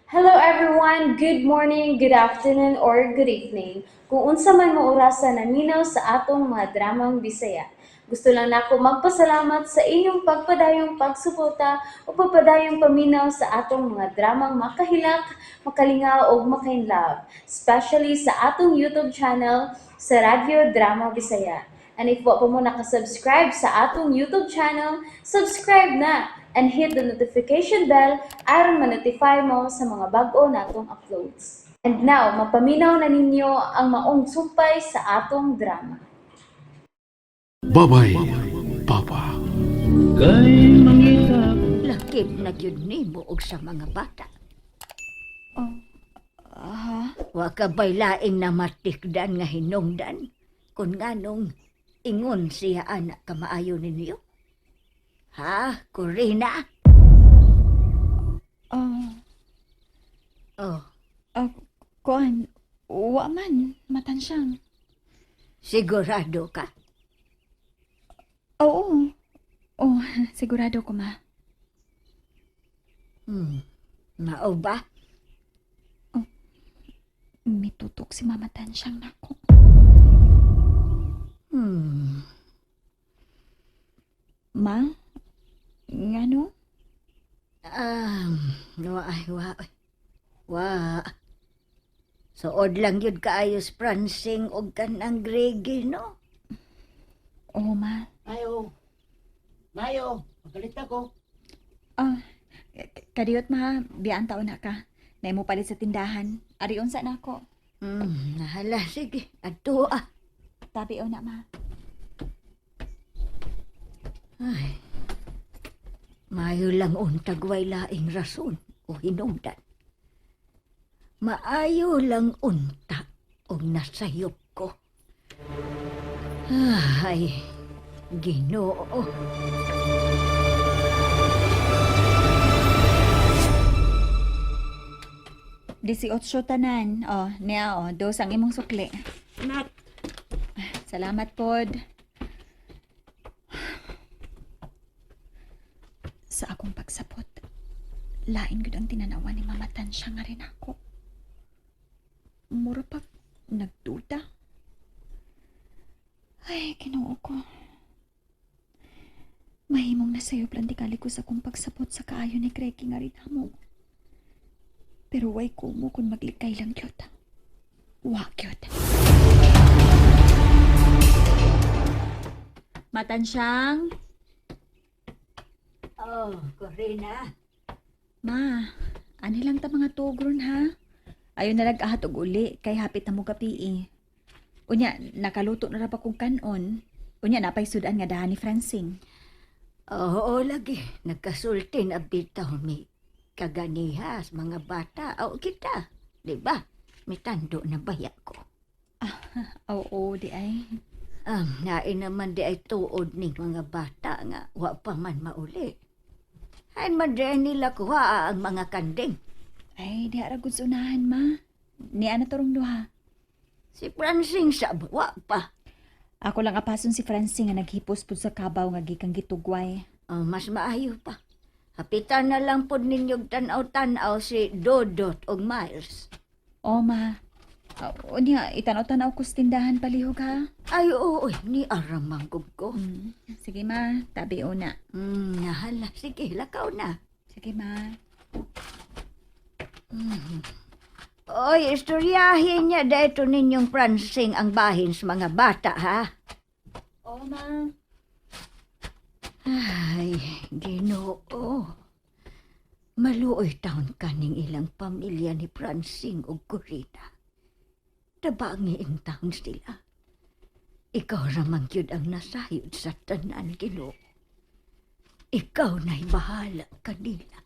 Hello everyone! Good morning, good afternoon, or good evening. Kung unsa man mo orasa naminaw sa atong mga dramang Bisaya. Gusto lang nako magpasalamat sa inyong pagpadayong pagsuporta o pagpadayong paminaw sa atong mga dramang makahilak, makalingaw ug makainlove, especially sa atong YouTube channel sa Radyo Drama Bisaya. And if wa pa mo nakasubscribe sa atong YouTube channel, subscribe na and hit the notification bell aron ma-notify mo sa mga bag-o natong uploads. And now, mapaminaw na ninyo ang maong sumpay sa atong drama. Babay, Papa. Kay mangita Lakip na gyud nimo og sa mga bata. Oh, ha? Wa ka bay laing namatikdan nga hinungdan kun nganong ingon siya anak kamaayo ninyo? Ha, Corina? Oh, Oh, ah, kuan, wa man, matansyang. Sigurado ka? Oo. Oh, sigurado ko, ma. Mao ba? Mitutok si Mama Tansyang nako. Ma? Ngano? Wa ay, wa. Ay. Wa. Suod lang yun kaayos pransing og kanang Gregi, no? Oo, ma. Mayo. Mayo, magalit ako. Ah, kadiyot, ma. Biyaan taon na ka. Naimo palit sa tindahan. Ari unsa na ako. Nahala, sige. Adto ah. Tabi na, ma. Ay. Maayo lang untag way laing rason o hinungdan. Maayo lang unta og nasayop ko. Ay, Ginoo. 18 tanan. Oh, niya oh, dos ang imong sukli. Nak, Salamat pod. Sa akong pagsapot, lain gud ang tinanawa ni Mama Tansya nga rin ako. Mura pag nagduda. Ay, Ginoo ko. Mahimong nasayop lang di ko sa akong pagsapot sa kaayo ni Greggy nga rin amo. Pero way kumo kung maglikay lang gyud. Wa gyud. Matansyang. Oh, Corina. Ma, ani lang ta mga tugron ha. Ayo na nag-ahat og uli kay hapit na mo gabi eh. Unya, nakaluto na ra pa kong kanon. Unya, napay sudan nga dahan ni Francine. Oo, lagi. Nagkasulti na bitaw mi. Kaganihas, mga bata. O kita. Di ba? Mitando na baya ko. Oo, di ay. Nain naman di ay tuod ning mga bata nga wa pa man mauli. Ay man di ay nila kuha ang mga kanding. Ay, di ara gud sa unahan, ma. Niya na torong duha. Si Francine sa wa pa. Ako lang apason si Francine nga naghipos pud sa kabaw nga gikang gitugway. Oh, mas maayo pa. Hapitan na lang pod ninyog tanaw-tanaw si Dodot og Miles. O, ma. Unya, itanaw-tanaw ko sa tindahan palihog ha. Ay, oo, ni aramang ko. Sige, ma. Tabi una. Nahala. Sige, lakaw na. Sige, ma. Oy, istoryahin niya dahito ninyong Francine ang bahin sa mga bata, ha? Oo, ma. Ay, Ginoo. Maluoy taon kaning ilang pamilya ni Francine ug Corina. Tabangi taon sila. Ikaw ramang gyud ang nasayod sa tanan, Ginoo. Ikaw na'y bahala kanila.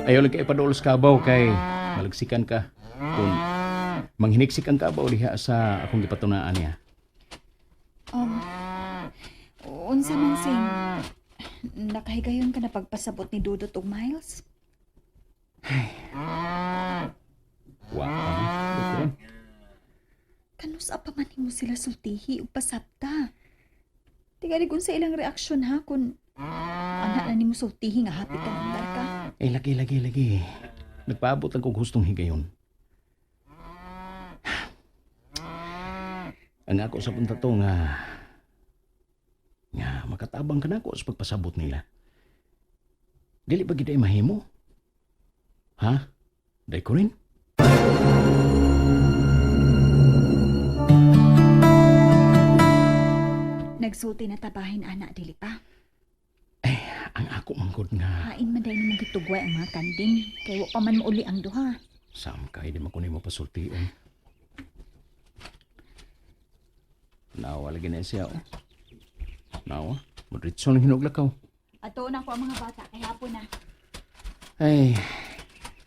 Ayaw lang kay ipaduol sa kabaw kay malagsikan ka. Kung manghiniksik ang kabaw diha sa akong gipatunaan niya. Unsa man sing nakahigayon ka na pagpasabot ni Dudot og Miles? Wa pa man. Karon. Kanus pa man nimo sila sultihi ug pasabta. Tingali kung sa ilang reaksyon ha kung Ana na nimo sultihi nga hapit ka ng ka. Eh, lagi, lagi, lagi. Nagpaabot lang kog hustong higayon. Ang ako sa punta to nga nga makatabang ka nako sa pagpasabot nila. Dili ba gid ay mahimo? Ha? Day ko rin? Nagsulti na tabahin ana dili pa. Ang ako manggod nga Hain man dahil nimong gitugway ang mga kanding kay wa pa man mauli ang duha. Sam kay di man ko nimo pasultion. Nawa lagi na siya. Oh. Nawa, modritso ng hinuglakaw. Ato na ko ang mga bata kay hapon na. Ay,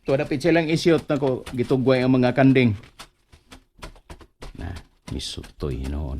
tuwa dapit silang isyot na ko gitugway ang mga kanding. Na, misutoy noon.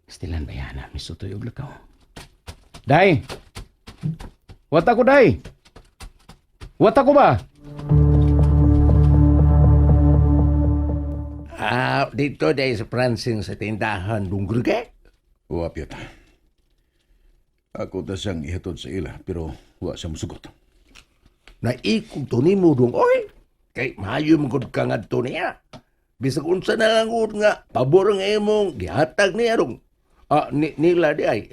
Stilan ba yan, ah? Misutoy og lakaw. Day! Wata ko, day! Wata ko ba? Ah, dito dahil sa Francine sa tindahan Dunggurge. Wa Piot. Ako ta siyang ihatod sa ila pero wa siya musugot. Naikog to nimo dong oy. Kay maayo man gud ka ngadto niya. Bisag unsa na lang gud nga pabor ang imong gihatag niya dong. Ah, ni, nila di ay.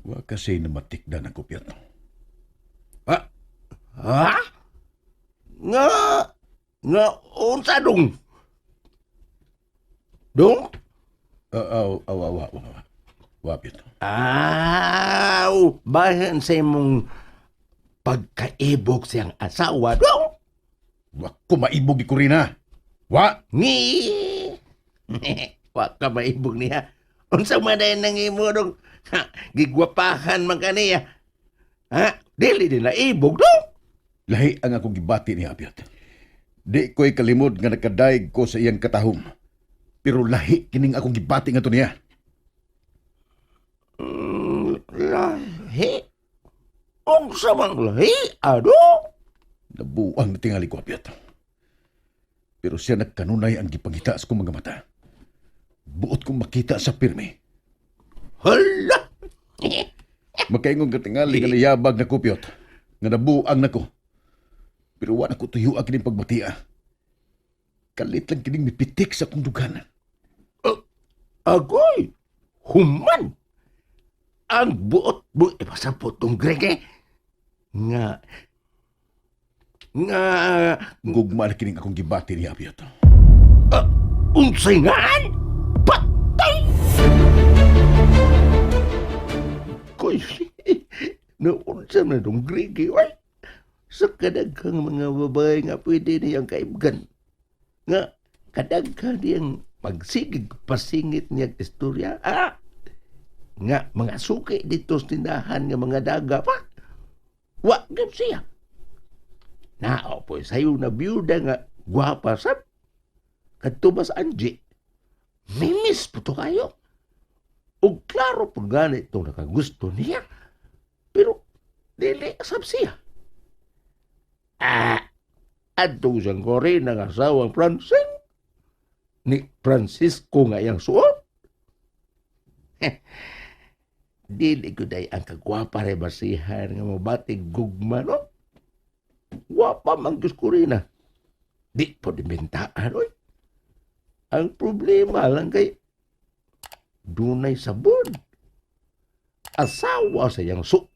Wa kasi namatikdan ako, Piot. Ha? Ha? Nga nga unsa dong? Dong? Ah, aw, aw, aw, aw, aw. Wa, Piot. Aw, bahin sa imong pagkaibog siyang asawa dong. Wa ko maibog ni Corina. Wa! Ni. Wa ka maibog niya. Unsa man day nang imo dong? Ha, gigwapahan man kaniya. Ha? Dili din na ibog dong. Lahi ang akong gibati niya, Piot. Di ko'y kalimod nga nakadaig ko sa iyang katahom. Pero lahi kining akong gibati nga to niya. Lahi. Unsa man lahi ado? Nabuang na tingali ko, Piot. Pero siya nagkanunay ang gipangita sa kong mga mata. Buot kong makita sa pirmi. Hala. Makaingon ka tingali nga nayabag na ko, Piot. Nga nabuang na ko. Pero wa na ko tuyo ang kining pagbatia. Kalit lang kining mipitik sa akong dughan. Agoy. Human. Ang buot mo ipasabot tong Greg eh. Nga nga Gugma na kining akong gibati niya, Piot. unsay ngaan? Patay! Koy, naunsa na dong Greg eh, oy. Sa kadaghang mga babae nga pwede niyang kaibgan. Nga kadaghan niyang pagsigig pasingit niyang istorya. Ah, nga mga suki dito sa tindahan nga mga daga pa. Wa gyud siya. Nao po sayo na biyuda nga gwapa sab. Kadto ba sa Angie? Mimis po to kayo. Og klaro po gani itong nakagusto niya. Pero dili sab siya. Ah, adto siyang Corina nga asawang Francine. Ni Francisco nga iyang suot. Dili ko day ang kagwapa rin basihan nga mabatig gugma, no? Gwapa man gyud Corina. Di po dimintaan, oy. Ang problema lang kay dunay sabon. Asawa sa iyang suot.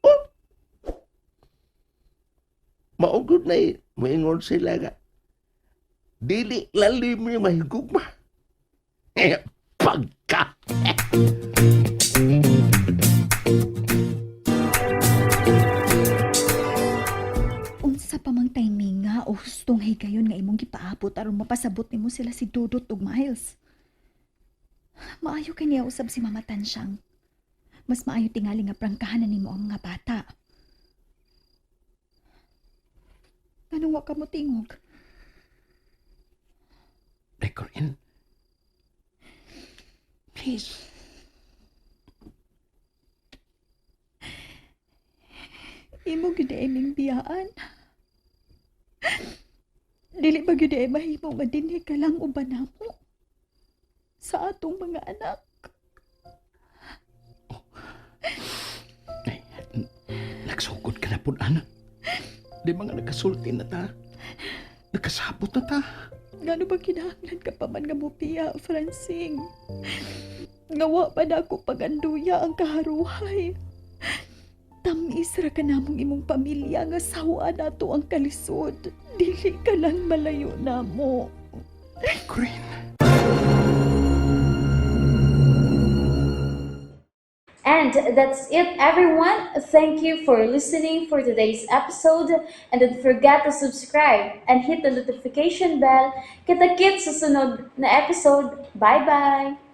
Maugod na moingon sila nga dili lalim yung mahigugma. Eh, pagka! Unsa pa mang timing nga o hustong higayon nga imong gipaabot aron mapasabot nimo sila si Dudot ug Miles. Maayo kay niya usab si Mama Tansyang. Mas maayo tingali nga prangkahan na nimo ang mga bata. Nganong wa ka mo tingog? Day, Corinne. Please. Imo gyud ay ming biyaan. Dili ba gyud ay mahimo nga dinhi ka lang uban namo sa atong mga anak. Gihapon, anak. Di mga nagkasulti na ta. Nagkasabot na ta. Ngano ba kinahanglan ka pa man nga mopiya, Francing? Nga wa pa na ako paganduya ang kaharuhay. Tamis ra ka namong imong pamilya nga sawa nato ang kalisod. Dili ka lang malayo namo. Corinne. And that's it, everyone. Thank you for listening for today's episode. And don't forget to subscribe and hit the notification bell. Kita-kits sa sunod na episode. Bye-bye!